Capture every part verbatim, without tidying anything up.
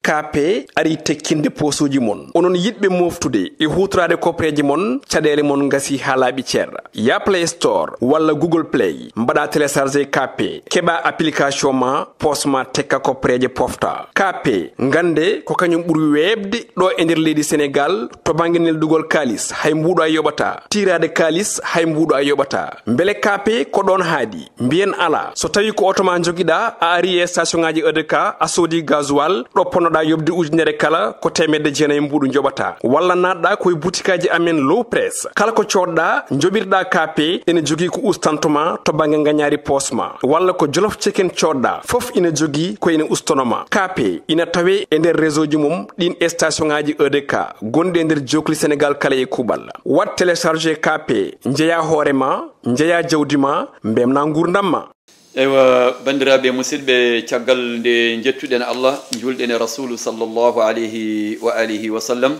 Kaape ari tekkinde poosuuji mon. Onon yiɗɓe mooftude e huutoraade koppereeje mon, caɗeele mon ngasi haa laaɓi cer. Ya Play Store walla Google Play, mbaɗa télécharger Kaape, keɓa application ma, poos ma tekka koppereeje pofta. Kaape, ngannde ko kañum ɓuri weeɓde ɗo e nder leydi Senegaal to bannge neldugol kaalis, hay mbuuɗo a yoɓata. Tiiraade kaalis, hay mbuuɗo a yoɓata. Mbele Kaape ko ɗoon haaɗi? Mbiyen alaa. So tawii ko oto ma njogiɗaa, a ari e station ŋaaji E D K, a soodi gasoil, ɗo ponnoɗaa yoɓde ujunere kala, ko teemedde jeenayi mbuuɗu njoɓataa. Walla naatɗaa ko e butikaaji amen Low Press. Kala ko coodɗaa, njoɓirɗaa Kaape, ene jogii ko ustantuma to bannge ngañaari poos ma. Walla ko Jolof Chicken coodɗaa, fof ina jogii ko ene ustanoma. Kaape ina tawee e nder réseau ji mum ɗin station ŋaaji E D K gonɗi e nder jookli Senegaal kala e kuuɓal. Waɗ télécharger Kaape, njeyaa hoore ma, njeyaa jawdi ma, mbemnaa nguurndam ma. Eywa, banndiraaɓe musidɓe, caggal nde njettuɗen Allah, njuulɗen e Rasulu sallallahu alayhi wa alihi wa sallam,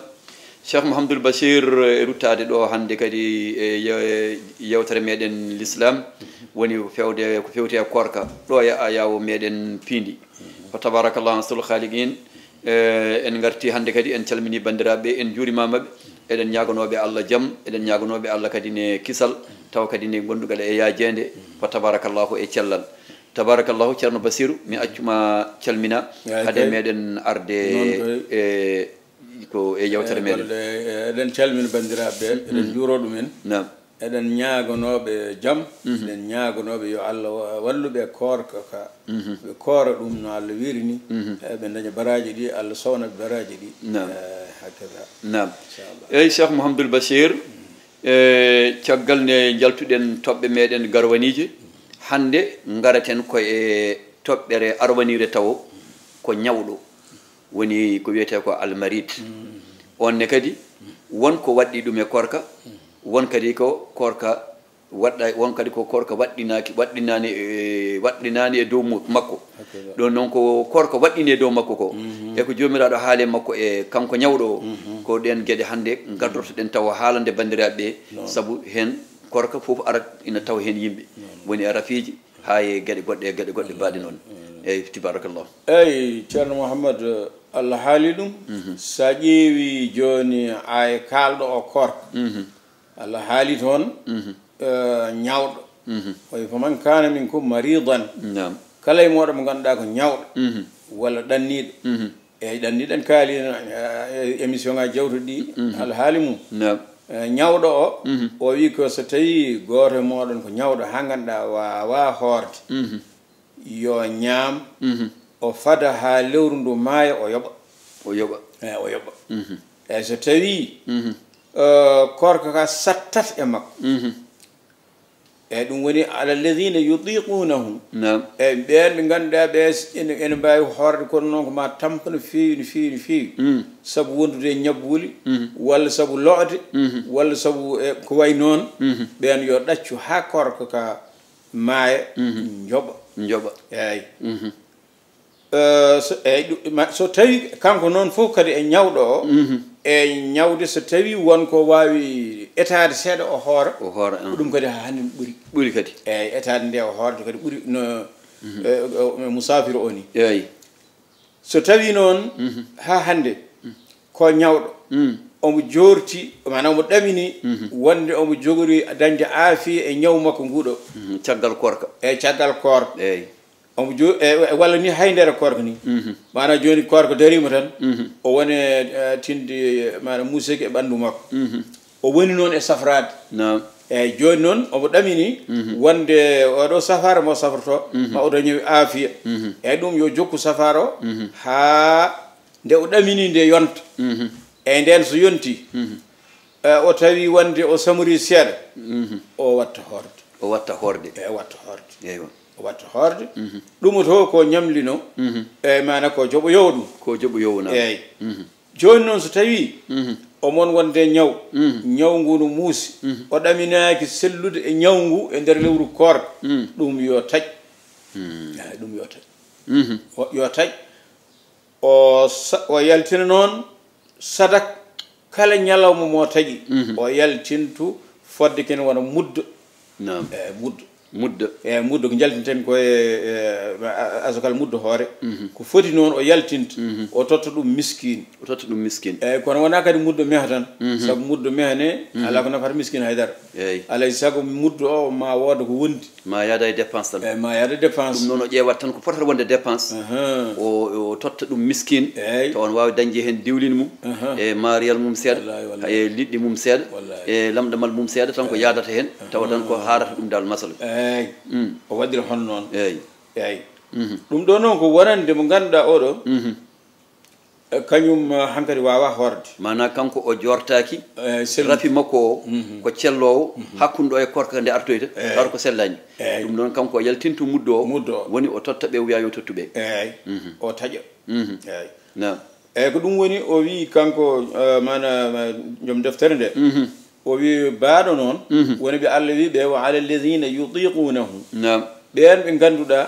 Cheikh Mouhamadoul Bachir e ruttaade ɗo hannde kadi e ye-, yewtere meɗen l'islam, woni ko fewde, ko fewte e koorka, ɗo e ayawo meɗen piindi. Fa tabarakallah ahsanul khaliqin. Eh, en ngarti hannde kadi, en calmini banndiraaɓe, en njuurimaama ɓe, eɗen ñaaganooɓe Allah jam, eɗen ñaaganooɓe Allah kadi ne kisal, tawa kadi ne gondugal e yaajeende, fa tabarakallahu e cellal. Tabarakallahu, Ceerno Basiru, mi accuma calmina, Eey, hade kay. Meɗen arde Noon kay. E, ko e yewtere Eey, meɗen. Golle, eh, eɗen calmina banndiraaɓe ɓe, eɗen njuuroo ɗumen. Naam. Eɗen ñaaganooɓe jam, eɗen ñaaganooɓe yo Allah wa-, wallu ɓe koorka ka. Ɓe koora ɗum no Allah wiiri ni. Eh, ɓe daña baraaji ɗi, Allah sowna ɓe baraaji ɗi. Naam. Eh, hakada. Naam. Inchallah. Eey, Cheikh Mouhamadoul Bachir, eh, caggal nde njaltuɗen toɓɓe meɗen garwaniije, hannde ngaraten ko e toɓɓere arwaniire tawo ko ñawɗo. Woni ko wiyetee ko almarid. On ne kadi, won ko waɗɗi ɗum e koorka, won kadi ko koorka waɗɗa, won kadi ko koorka waɗɗinaaki, waɗɗinaani e, waɗɗinaani e dow mu-, makko. Ɗum noon ko koorka waɗɗini e dow makko ko. E ko Joomiraaɗo haali e makko e kanko ñawɗo o, ko ɗeen geɗe hannde ngartortoɗen tawa haalande banndiraaɓe ɓe, sabu heen koorka fof arat ina tawa heen yimɓe. Woni e rafiiji, haa e geɗe goɗɗe, e geɗe goɗɗe mbaɗe noon. Eey, tabarakallah. Eey, Ceerno Mouhammad, Allah haali ɗum. So a ƴeewi jooni, ay kaalɗo o koorka, Allah haali toon, eh, ñawɗo. O wi, "Faman kana minkum maridan." Naam. Kala e mooɗon mo ngannduɗaa ko ñawɗo, walla ɗanniiɗo. Eey, ɗanniiɗo en kaali, eh, e émission ŋaaji jawtuɗi ɗi, alhaali mum. Naam. Eh, ñawɗo o, o wi ko so tawi gooto e mooɗon ko ñawɗo haa ngannduɗaa waawaa hoorde, yo ñaam, o fada haa lewru ndu maaya, o yoɓa. O yoɓa. Eey, o yoɓa. Eey, so tawi, eh, koorka ka sattat e makko. Eey, ɗum woni, "Ala alladhina yutiqunahu." Naam. Eey, ɓeen ɓe ngannduɗaa ɓe s-, ene, ene mbaawi hoorde, kono noon ko ma tampa no feewi, no feewi, no feewi. Sabu wondude e ñabbuuli, walla sabu lo'de, walla sabu, eh, ko wayi noon. Ɓeen yo ɗaccu haa koorka ka maaya, njoɓa. Njoɓa. Eey. Eh, so, eey, ɗu-, ma-, so tawi kanko noon fof kadi e ñawɗo o, e ñawde so tawi won ko waawi etaade seeɗa o hoora, o hoora, ko ɗum kadi haa hannde ɓuri. Ɓuri kadi. Eey, etaade nde o hoorata kadi ɓuri no, eh, o, o, musaafir o ni. Eey. So tawi noon haa hannde ko ñawɗo, omo joorti, maanaam omo ɗamini wonde omo jogori dañde aafiya e ñaw makko nguɗo. Caggal koorka. Eey, caggal koorka. Eey. Omo jo-, e, e, walla ni hay nder koorka ni. Maanaam jooni koorka dariima tan, o woni, eh, tinde, maanaam musiki e ɓanndu makko. O woni noon e safraade. Naam. Eey, jooni noon omo ɗamini wonde oɗo safaara mo safrotoo, ma o dañowi aafiya. Eey, ɗum yo jokku safaara o haa nde o ɗamini nde yonta. Eey, ndeen so yonti, eh, o tawi wonde o samori seeɗa, o watta hoorde. O watta hoorde. Eey, o watta hoorde. Eywa. O watta hoorde. Ɗum o to ko ñamlino, eey, maana ko joɓo yowo ɗum. Ko joɓo yowo, naam. Eey. Jooni noon so tawi omon wonde ñaw, ñaw ngu no muusi, o ɗaminaaki sellude e ñaw ngu e nder lewru koorka, ɗum yo taƴ. Eey, ɗum yo taƴ. O, yo taƴ. O sa-, o yaltina noon sadak kala ñalawma mo taƴi, o yaltintu fodde ken wona muddo. Naam. E muddo. Muddo. E muddo ko njaltinten ko e, e, a- asakal muddo hoore. Ko foti noon o yaltinta, o totta ɗum miskin. O totta ɗum miskin. Eyyi, kono wonaa kadi muddo meha tan. Sabu muddo meha ne, alaa ko nafata miskin haydara. Eyyi. Alay sago muddo o ma wooda ko wondi. Ma yaada e dépense tan. Eyyi, ma yaada dépense. Ɗum noon o ƴeewat tan ko potata wonde dépense. O, o totta ɗum miskin. Eyyi. To on waawi dañde heen diwlin mum, e maariyal mum seeɗa, e liɗɗi mum seeɗa, e lamɗamal mum seeɗa tan ko yaadata heen, tawa tan ko haarata ɗum dal masala. Eyyi. O waɗira hono noon. Eyyi. Eyyi. Ɗum ɗo noon ko wonande mo ngannduɗaa oɗo, e, kañum, e, hankadi waawaa hoorde. Maanaa kanko o joortaaki, rafi makko o ko celloowo, hakkunde o e koorka nde artoyta, tawa ko sellaani. Eyyi. Ɗum noon kanko o yaltinto muddo o, muddo o, woni o totta ɓe wiya yo tottu ɓe. Eyyi. O taƴa. Eyyi. Naam. Eyyi, ko ɗum woni o wii kanko, e, maana, ma, joom deftere nde. O wii baaɗo noon, woni ɓe Allah wii ɓe, "Wa ala alladhina yutiqunahu." Naam. Ɓeen ɓe ngannduɗaa,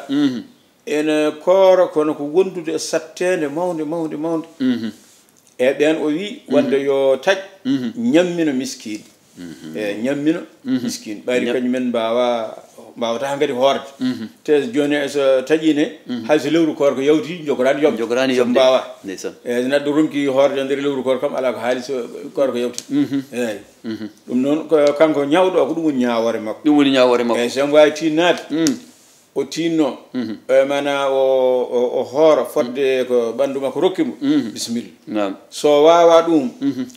ene koora kono ko wondude e satteende mawnde, mawnde, mawnde. E ɓeen o wii wonde yo taƴ ñammina miskiin. E ñammina miskiin. Ɓayri kañum en mbaawa, mbaawata hankadi hoorde. Te jooni e so taƴi ne, hay so lewru koorka yawti, jogoraani yomde. Jogoraani yomde. Mbaawa. Ndeysaan. E so neɗɗo ronki hoorde nder lewru koorka kam, alaa ko haali so koorka yawti. Eyyi. Ɗum noon ko kanko ñawɗo o, ko ɗum woni ñaawoore makko. Ɗum woni ñaawoore makko. Eyyi, so waawi tinnaade. O tinno, e, maana o, o, o hoora fodde ko ɓanndu makko rokki mo, bisimilla. Naam. So o waawaa ɗum,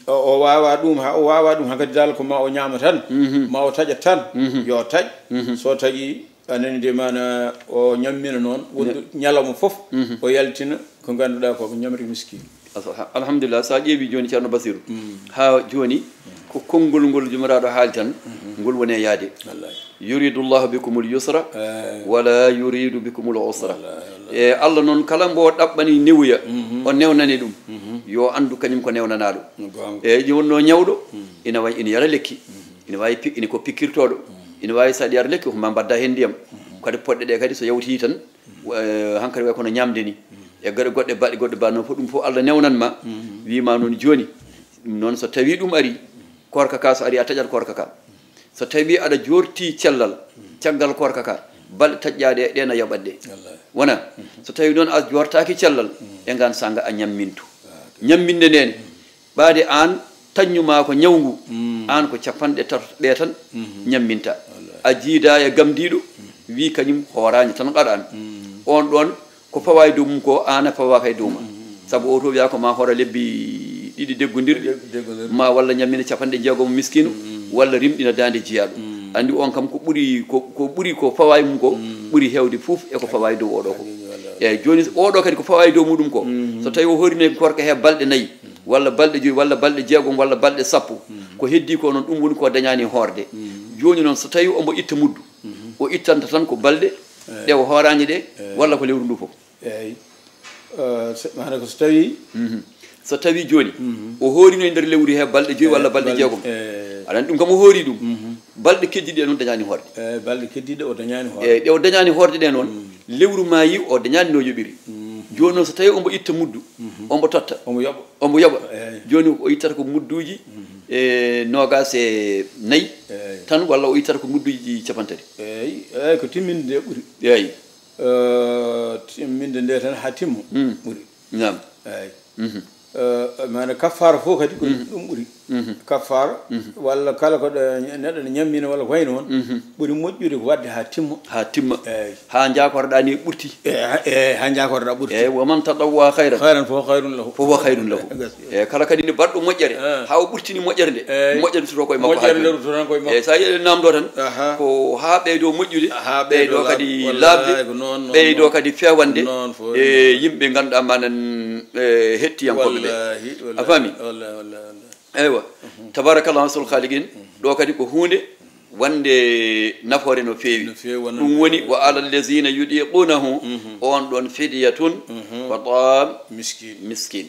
o, o waawaa ɗum, ha o waawaa ɗum hankadi dal ko ma o ñaama tan, ma o taƴa tan, yo taƴ. So taƴi, a nani de maana o ñammina noon, wondu ñalawma fof, o yaltina ko ngannduɗaa ko ko ñamri miskin. Alha- alhamdulillah, so a ƴeewi jooni Ceerno Basiru, haa jooni ko konngol ngol Joomiraaɗo haali tan, ngol woni e yaade. Wallahi. Yuridu llahu bikumul yusra, wala yuridu bikumul usra. Wallahi, wallahi. E Allah noon, kala mbo ɗaɓɓani newuya, o newnani ɗum, yo anndu kañum ko newnanaaɗo. Goonga. Eyyi, ɗi wonnoo ñawɗo, ina wayi ina yara lekki, ina waawi pi- ina ko pikkirtooɗo, ina waawi so aɗa yara lekki, ko ma mbadda heen ndiyam. Kadi poɗɗe ɗe kadi so yawtii tan, wa- hankadi way kono ñaamde ni. E gaɗa goɗɗe baɗɗe goɗɗe ba noon fof, ɗum fof Allah newnan ma, wii ma noon jooni. Ɗum noon so tawii ɗum arii, koorka ka so arii a taƴat koorka ka. So tawii aɗa joortii cellal, caggal koorka ka, balɗe taƴƴaaɗe ɗe na yoɓat ɗe. Wallahi. Wona? So tawii noon a joortaaki cellal, e ngaan saanga a ñammintu. Ñamminde ndeen, ɓaade aan taƴnu ma ko ñawngu, aan ko capanɗe tato ɓe tan ñamminta. Wallahi. A jiidaa e gamdiiɗo, wii kañum hooraani tan qaɗaan. On ɗoon ko fawaa e dow mum ko, aan a fawaaka e dow ma. Sabu o to wiyaa ko ma hoora lebbi ɗiɗi deggondirɗi, deggondirɗi, ma walla ñammina capanɗe jeegom miskiino, walla rimɗina daande jiyaaɗo. Anndi on kam ko ɓuri, ko, ko ɓuri ko fawaa e mum ko, ɓuri heewde fof e ko fawaa e dow oɗo ko. Eyyi, jooni oɗo kadi ko fawaa e dow muɗum ko, so tawi o horini koorka he balɗe nayi, walla balɗe joyi, walla balɗe jeegom, walla balɗe sappo, ko heddii ko noon, ɗum woni ko dañaani hoorde. Jooni noon, so tawi omo itta muddu, o ittanta tan ko balɗe ɗe o hooraani ɗe, walla ko lewru ndu fof. Eyyi. Eh, so- maana ko so tawi So tawi jooni, o hoorino e nder lewru he balɗe joyi walla balɗe jeegom. Aɗa anndi ɗum kam o hoori ɗum. Balɗe keddiiɗe noon dañaani hoorde. Eyyi, balɗe keddiiɗe o dañaani hoorde. Eyyi, ɗe o dañaani hoorde ɗe noon, lewru maayi o dañaani no yoɓiri. Jooni noon, so tawi omo itta muddu, omo totta, omo yoɓa, omo yoɓa. Eyyi. Jooni o ittata ko mudduuji, e noogaas e nayi tan, walla o ittata ko mudduuji capanɗe tati. Eyyi, eyyi, ko timminde nde ɓuri. Eyyi. Eh, timminde nde tan haa timmo ɓuri. Naam. Eyyi. Eh, maana kaffaara fof kadi ko ɗum ɓuri. Kaffaara, walla kala ko ɗo neɗɗo ne ñammina walla ko wayi noon, ɓuri moƴƴude ko waɗde haa timma. Haa timma. Eyyi. Haa njaakoroɗaa ni ɓurti. Eyyi, ha- eyyi, haa njaakoroɗaa ɓurti. Eyyi, wa man tatawwa khayran. Khayran fa huwa khayrun lahu. Fa huwa khayrun lahu. Gaskiya. Eyyi, kala kadi ne baɗɗo moƴƴere, haa o ɓurtini moƴƴere nde, eyyi, moƴƴere suto koye makko. Moƴƴere haa nde jooni. Ruttotoo koye makko. Eyyi, so a yiɗi naamndoo tan, aha, ko haa ɓeydoo moƴƴude, aha, ɓeydoo kadi laaɓde, wallahi, ko noon, noon, ɓeydoo kadi feewande, noon, fof e yimɓe ngannduɗaa manan, e, hettiyankooɓe ɓe. Wallahi, wallahi, a faami? Wallahi, wallahi, wallahi. Eywa. Tabarakallah, ahsanul khaliqin. Ɗo kadi ko huunde wonde nafoore no feewi. No feewi, wonande. Ɗum woni, "Wa alal lazina yudiqunahu", on ɗon fidyatun, wa ta'am miskin. Miskin.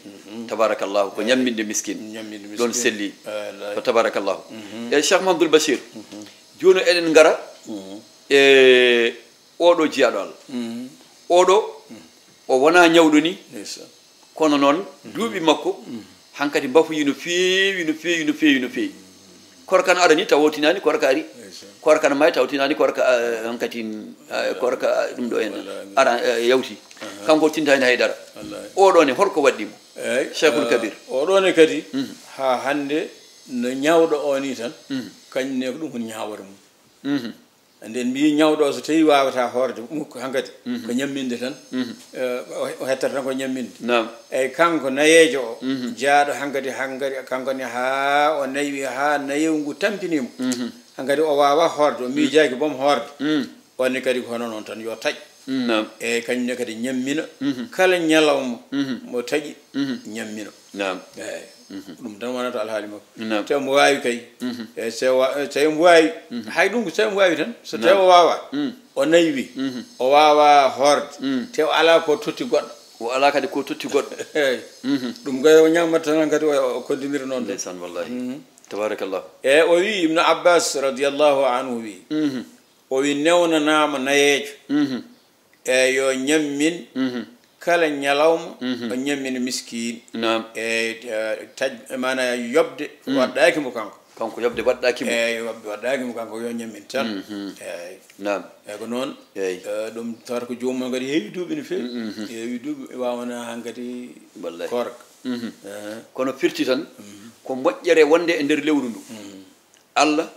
Tabarakallahu, ko ñamminde miskin. Ñamminde miskin. Ɗon selli. Wallahi. Ko tabarakallahu. E Cheikh Mahamadul Bachir, jooni eɗen ngara e oɗo jiyaaɗo Allah. Oɗo, o wonaa ñawɗo ni, ndeysaan, kono noon, duuɓi makko hankadi mbafoyi no feewi, no feewi, no feewi, no feewi. Korka no ara ni tawa o tinaani korka ari. Ndeysaan. Korka no maayi tawa o tinaani korka, eh, hankati, eh, korka, eh, ɗum ɗo en. Wallahi. Ara, eh, yawti. Aha. Kanko o tintaani hay dara. Wallahi. Oɗo ne holko waɗɗi mo? Eyyi, Cheikhul eh, Kabir. Oɗo ne kadi, mhm, haa hannde no ñawɗo o ni tan, mhm, kañum ne ko ɗum woni ñaawore mum. Mhm. Nden mbiyi ñawɗo o so tawi wawata hoorde mukko hankadi, mhm, ko ñamminde tan. Mhm. Eh, o, o hettata tan ko ñamminde. Naam. Eyyi, kanko nayeejo o, mhm, jaaɗo hankadi, hankadi, kanko ne haa o nayi, haa nayewu ngu tampini mo. Mhm. Hankadi o wawa hoorde, o, mhm, miijaaki boom hoorde. Mhm. On ne kadi ko hono noon tan, yo taƴ. Naam. Eyyi, kañum ne kadi ñammina, mhm, kala ñalawma, mhm, mo taƴi, mhm, ñammina. Naam. Eyyi. Mhm. Ɗum tan wonata alhaali makko. Naam. Te omo waawi kay. Mhm. Eyyi, so wa-, so omo waawi. Mhm. Hay ɗum ko so omo waawi tan. So, naam, tawi o waawaa, mm, o nayi wi, mhm, o waawaa hoorde. Mm. Te o alaa ko totti goɗɗo. O alaa kadi ko totti goɗɗo. Eyyi. Mhm. Ɗum kay o ñaamata tan kadi o, o kontinira noon tan. Ndeysaan, wallahi. Mhm. Tabarakallah. Eyyi, o wi Ibnu Abbas radiyallahu anhu wi, mhm, o wi newnanaama nayeejo. Mhm. E yo ñammin, mhm, kala ñalawma, mhm, o ñammina miskiin. Naam. E, e, taj-, maana yoɓde, mm, waɗɗaaki mo kanko. Kanko yoɓde waɗɗaaki mo. Eyi, yoɓde waɗɗaaki mo kanko, yo ñammin tan. Mhm. Eyi. Naam. Eyi, ko noon. Eyi. E, ɗum tawata ko joomum kadi heewi duuɓi no feewi. Mhm. Heewi duuɓi, waawana hankadi, wallahi, koorka. Mhm. Eyi. Kono firti tan, mhm, ko moƴƴere wonde e nder lewru ndu. Mhm. Allah,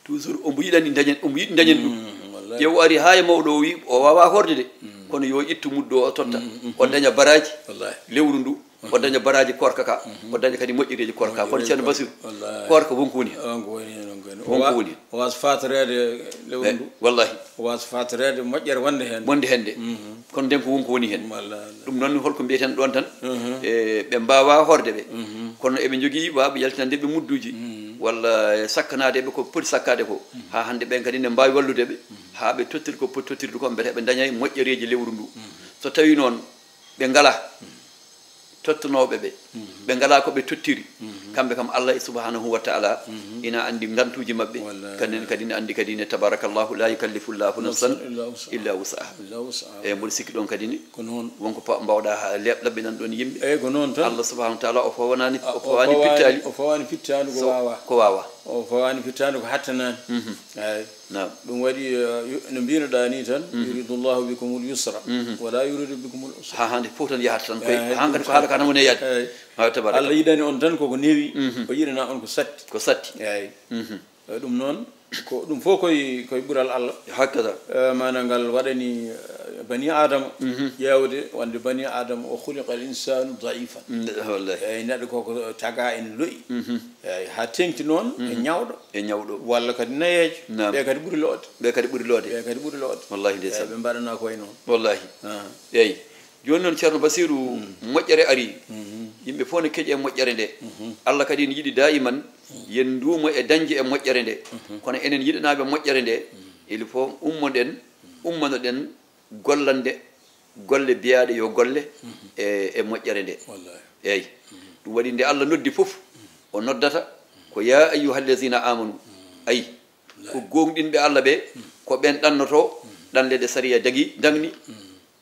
toujours omo yiɗani dañen, omo yiɗi dañen ɗum. Mm, wallahi. Ƴeew, o ari haa e mawɗo o wi o waawaa hoorde de. Mm. Kono yo ittu muddo o totta. Mm, mm, o daña baraaji, wallahi, lewru ndu, o, mhm, daña baraaji koorka ka, mhm, o daña kadi moƴƴereeji koorka. Kono Ceerno Basiru, wallahi, koorka wonko woni heen. Wonko woni heen, wonko woni heen. Wonko woni heen. O waas faatoreede lewru ndu. Eyi, wallahi. O waas faatoreede moƴƴere wonde heen. Wonde heen de. Mhm. Kono nden ko wonko woni heen. Wallahi, wallahi. Ɗum noon holko mbiyeten ɗoon tan? Mhm. E, ɓe mbaawaa hoorde ɓe. Mhm. Kono eɓe njogii waawɓe yaltinande ɓe mudduuji. Mhm. Walla e sakkanaade ɓe ko poti sakkaade ko. Mhm. Haa hannde ɓeen kadi ne mbaawi wallude ɓe. Mhm. Haa ɓe tottir ko poti tottirde ko, mbete ɓe ndaña e moƴƴereeji lewru ndu. Mhm. So tawii noon ɓe ngalaa, mhm, tottanooɓe ɓe, mhm, ɓe ngalaa ko ɓe tottiri, mhm, kamɓe kam Allah subhanahu wa taala, mhm, ina anndi ngantuuji maɓɓe. Wallahi. Kanen kadi ne anndi kadi ne, tabarakallahu, la yukallifu llahu nafsan, nafsan illa wus'aha, illa wus'aha. Illa wus'aha. Eyi, mboɗo sikki ɗoon kadi ne, ko noon, wonko pa-, mbawɗa ha leeɓ-, laɓɓinan ɗoon yimɓe. Eyi, ko noon tan. Allah subhanahu wa taala o fawanani, a, o fawani, o fawani fittaali. Fittaali ko, so, waawaa. Ko waawaa. O fawani fittaali ko hattanaani. Mhm. Eyi. Naam. Ɗum waɗi, eh, yu-, no mbinoɗaa ni tan, mhm, yuridu llahu bikumul yusra, mhm, wala yuridu bikumul usra. Ha hannde fof tan yahata tan koye, eyi, hankadi ko haala ka tan woni e yaade. Eyi. Ha, tabaraka. Allah yiɗani on tan koko newi, mhm, o yiɗana on ko satti. Ko satti. Eyi. Mhm. Eh, ɗum noon, ko ɗum fof koye, koye ɓural Allah. Hakada. Eh, maanaam ngal waɗani, eh, bani Adama, mhm, ƴeewde wonde bani Adama o khuliqa al insanu daifan. Mm, wallahi. Eyi, neɗɗo koko taga ene lo'i. Mhm. Eyi, haa teŋti noon e, mhm, ñawɗo. E ñawɗo. Walla kadi nayeejo. Naam. Ɓe kadi ɓuri lo'de. Ɓe kadi ɓuri lo'de. Ɓe kadi ɓuri lo'de. Wallahi, eyi, ndeysaan. Ɓe mbaɗana ko wayi noon. Wallahi. Ah. Eyi. Jooni noon, Ceerno Basiru, mm, moƴƴere ari. Mhm. Yimɓe fof ne keƴe moƴƴere nde. Mhm. Allah kadi ne yiɗi daiman, mhm, yen nduumo e dañde e moƴƴere nde. Mhm. Kono enen yiɗanaaɓe moƴƴere nde, mhm, il faut ummoɗen, ummanoɗen gollande golle biyaaɗe yo golle, mhm, e, e moƴƴere nde. Wallahi. Eyi. Mhm. Ɗum waɗi nde Allah noddi fof, mhm, o noddata ko ya ayyuha allazina amanu. Mhm. Ayi, ko, wallahi, gooŋɗinɓe Allah ɓe, mhm, ko ɓen ɗannoto, mhm, ɗanle ɗe sariya dagi, dagni. Mhm.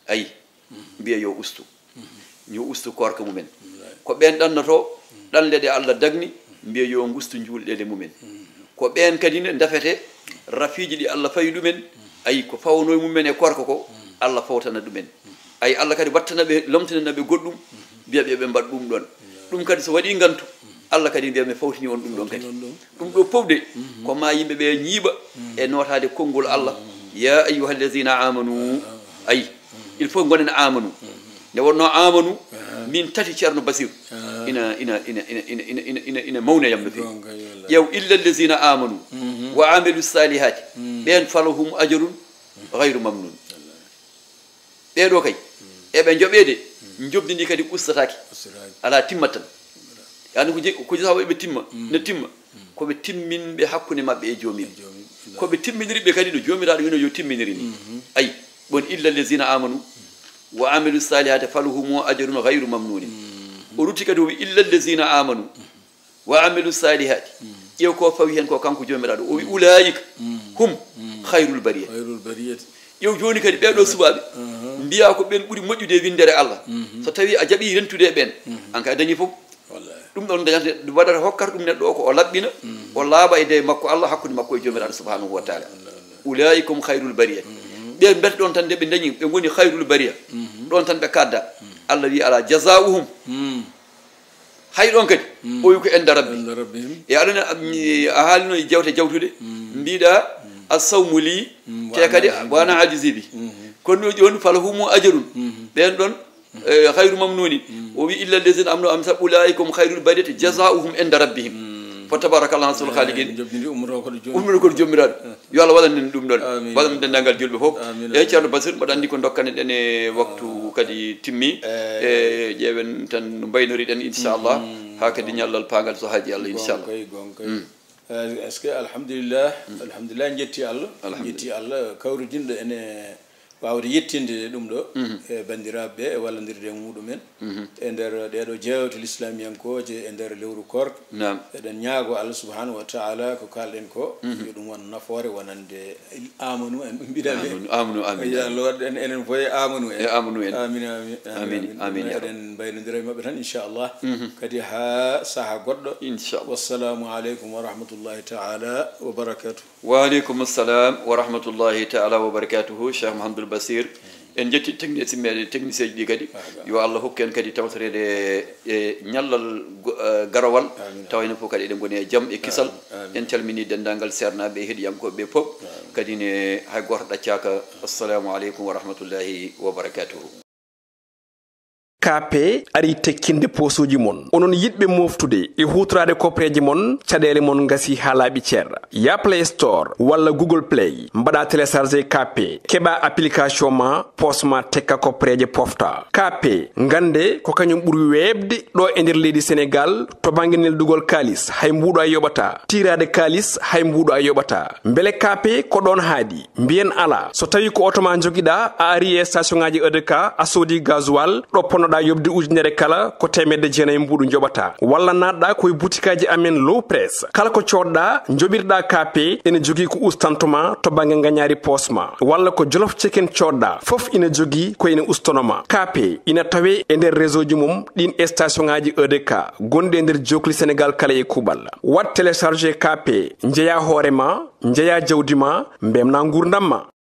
Ayi, mhm, mbiya yo ustu. Mhm. Yo ustu koorka mumen. Wallahi. Ko ɓen ɗannoto, mhm, ɗanle ɗe Allah dagni, mhm, mbiya yo ngustu njuulɗeele mumen. Mhm. Ko ɓen kadi ne ndafete rafiiji ɗi Allah fawi ɗumen, mhm, ayi, ko fawnoo e mumen e koorka ko, mhm, Allah fawtana ɗumen. Mhm. Ayi, Allah kadi wattana ɓe, lomtinana ɓe goɗɗum, mhm, mbiya ɓe ɓe mbaɗa ɗum ɗon. Wallahi. Ɗum kadi so waɗi ngantu, mhm, Allah kadi mbiya mi fawtini on ɗum ɗon kadi. Fawtini on ɗum. Ɗum ɗo fof de, mhm, ko ma yimɓe ɓe ñiiɓa, mhm, e nootaade konngol Allah. Mhm. Ya ayyuha allazina amanu. Ah, ah, ah. Ayi, mhm, il faut gonen amanu. Mhm. Nde wonno amanu, aha, min tati Ceerno Basiru. Aha. Ina, ina, ina mawna yam no feewi. Gonga, yo Allah. Ƴeew, illa allazina amanu, mhm, wa amilu salihati. Mhm. Ɓen falahum ajrun, mhm, ghayru mamnun. Allah. Ɓee ɗo kay, mm, eɓe njoɓeede, mm, njoɓdi ndi kadi ustataake. Ustataake. Alaa, timmat tan. Andi ko je-, ko sabu eɓe timma, mm, ne timma. Mm. Ko ɓe timminɓe hakkunde maɓɓe e Joomi. E Joomi. Ko ɓe timminiri ɓe kadi no Joomiraaɗo wino yo timminiri ni. Mhm. Ayi, bon, illa allazina amanu, mm, wa amilu salihati falahumu ajrun ghayru mamnuni. Mhm. O rutti kadi o wi, illa allazina amanu. Mhm. Wa amilu salihati. Mm. Ƴeew ko fawi hen ko kanko Joomiraaɗo. O wi, mm, ulaika, mm, hum, mm, khayrul bariyati. Khayrul bariyati. Ƴeew jooni kadi ɓee ɗo, aha, suɓaaɓe, aha, mbiya ko ɓen ɓuri moƴƴude e winndere Allah. Mhm. So tawi a jaɓi rentude e ɓen, mhm, an kay a dañi fof. Wallahi. Ɗum ɗon dañata, waɗata, hokkata ɗum neɗɗo o ko o laɓɓina, o laaɓa e day makko Allah, hakkunde makko e Joomiraaɗo subhanahu wa taala. Ulaikum khairul bariyat. Ɓe mbiyata ɗon tan nde ɓe dañi, ɓe ngoni khairul bariya. Ɗon tan ɓe kadda. Allah wi ala jazauhum. Hay ɗon kadi, o wi ko inda rabbi. Inda rabbihim. E aɗa ne, a haalino e jewte jawtude, mbiɗa, assawmu li, te kadi wa ana ajizi bi. Kono jooni falahumu ajarun. Ɓen ɗon, eh, khairu mamnuni. O wi illa allazina amanu amsa ulaikum khairul bariyati jazauhum inda rabbihim. Fa tabarakallah ahsanul khaliqin. Joɓdi ndi ummoto ko ɗo jooni. Ummoto ko ɗo Joomiraaɗo. Yo Allah waɗan en ɗum ɗon. Amin. Waɗan denndaangal julɓe fof. Amin, e amin. Ceerno Basir, mboɗo anndi ko ndokkane ɗen e waktu kadi timmi. E ƴeewen tan no mbaynori ɗen, inchallah. Haa kadi ñallal paangal so haaji Allah, inchallah. Gonkay, gonkay. Eh, est-ce que alhamdulillah, alhamdulillah, en jetti Allah. Alhamdulillah. En jetti Allah kawridinɗo en e waawde yettinde ɗum ɗo e banndiraaɓe ɓe e wallondirde e muɗumen e nder ɗee ɗoo jeewte lislamiyankooje e nder lewru koorka. Naam. Eɗen ñaago Allah subhanahu wa taala ko kaalɗen ko, yo ɗum won nafoore wonande amanu en, ɓe mbiɗa ɓe. Amanu, amanu, amin, ya Allah, waɗ en enen fof e amanu en. E amanu en. Amin, amin, amin, amin, amin, amin, ya Rabb. Eɗen mbaynondira e maɓɓe tan, inchallah. Kadi haa saha goɗɗo. Inchallah. Wassalamu aleykum wa rahmatullahi taala wa barakatuh. Wa aleykum salam wa rahmatullahi taala wa barakatuhu, Cheikh Mahamadul Basir. En jetti technicien, technicien ji ɗi kadi. Yo Allah hokku en kadi tawtoreede e ñallal go-, eh, garawal. Amin. Tawa enen fof kadi eɗen ngoni e jam e kisal. Amin, amin. En calmini denndaangal seernaaɓe e heɗiyankooɓe ɓe fof. Amin. Kadi ne hay gooto ɗaccaaka. Assalamu aleykum wa rahmatullahi wa barakatuhu. K P ari tekkinde posuuji mon. Onon yiɗɓe moftude e huutoraade koppereeje mon, caɗeele mon ngasi haa laaɓi cer. Ya Play Store walla Google Play, mbaɗa télécharger K P, keɓa application ma, poos ma tekka koppereeje pofta. K P, ngannde ko kañum ɓuri weeɓde ɗo e nder leydi Senegal to bannge neldugol kaalis, hay mbuuɗo a yoɓata. Tiiraade kaalis, hay mbuuɗo a yoɓata. Mbele K P ko ɗoon haaɗi? Mbiyen alaa. So tawii ko oto ma njogiɗaa, a ari e station ŋaaji E D K, a soodi gasoil, ɗo ponnoɗaa yoɓde ujunere kala, ko teemedde jeenayi mbuuɗu njoɓataa. Walla naatɗaa ko e butikaaji amen Low Press. Kala ko coodɗaa, njoɓirɗaa K P, ene jogii ko ustanto ma to bannge ngañaari poos ma. Walla ko Jolof Chicken coodɗaa, fof ina jogii ko ina ustono ma. K P ina tawee e nder réseau ji mum ɗiin e station ŋaaji E D K gonɗi e nder jookli Senegal kala e kuuɓal. Waɗ télécharger K P, njeyaa hoore ma, njeyaa jawdi ma, mbemnaa nguurndam ma.